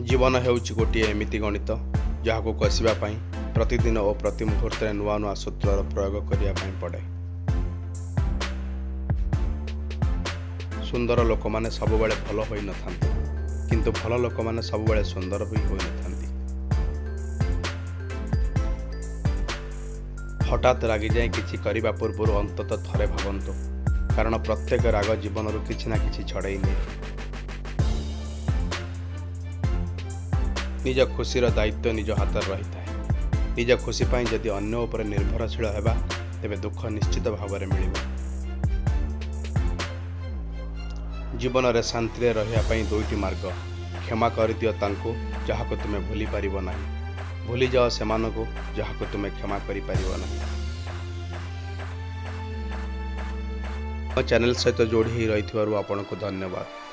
ଜୀବନ ହେଉଛି ଗୋଟିଏ ଏମିତି ଗଣିତ, ଯାହାକୁ କଷିବା ପାଇଁ ପ୍ରତିଦିନ ଓ ପ୍ରତି ମୁହୂର୍ତ୍ତରେ ନୂଆ ନୂଆ ସୂତ୍ରର ପ୍ରୟୋଗ କରିବା ପାଇଁ ପଡ଼େ। ସୁନ୍ଦର ଲୋକମାନେ ସବୁବେଳେ ଭଲ ହୋଇନଥାନ୍ତି, କିନ୍ତୁ ଭଲ ଲୋକମାନେ ସବୁବେଳେ ସୁନ୍ଦର ବି ହୋଇନଥାନ୍ତି। ହଠାତ୍ ରାଗିଯାଇ କିଛି କରିବା ପୂର୍ବରୁ ଅନ୍ତତଃ ଥରେ ଭାବନ୍ତୁ, କାରଣ ପ୍ରତ୍ୟେକ ରାଗ ଜୀବନରୁ କିଛି ନା କିଛି ଛଡ଼େଇ ନିଏ। ନିଜ ଖୁସିର ଦାୟିତ୍ୱ ନିଜ ହାତରେ ରହିଥାଏ। ନିଜ ଖୁସି ପାଇଁ ଯଦି ଅନ୍ୟ ଉପରେ ନିର୍ଭରଶୀଳ ହେବା, ତେବେ ଦୁଃଖ ନିଶ୍ଚିତ ଭାବରେ ମିଳିବ। ଜୀବନରେ ଶାନ୍ତିରେ ରହିବା ପାଇଁ ଦୁଇଟି ମାର୍ଗ। କ୍ଷମା କରିଦିଅ ତାଙ୍କୁ ଯାହାକୁ ତୁମେ ଭୁଲି ପାରିବ ନାହିଁ। ଭୁଲିଯାଅ ସେମାନଙ୍କୁ ଯାହାକୁ ତୁମେ କ୍ଷମା କରିପାରିବ ନାହିଁ। ମୋ ଚ୍ୟାନେଲ ସହିତ ଯୋଡ଼ି ହୋଇ ରହିଥିବାରୁ ଆପଣଙ୍କୁ ଧନ୍ୟବାଦ।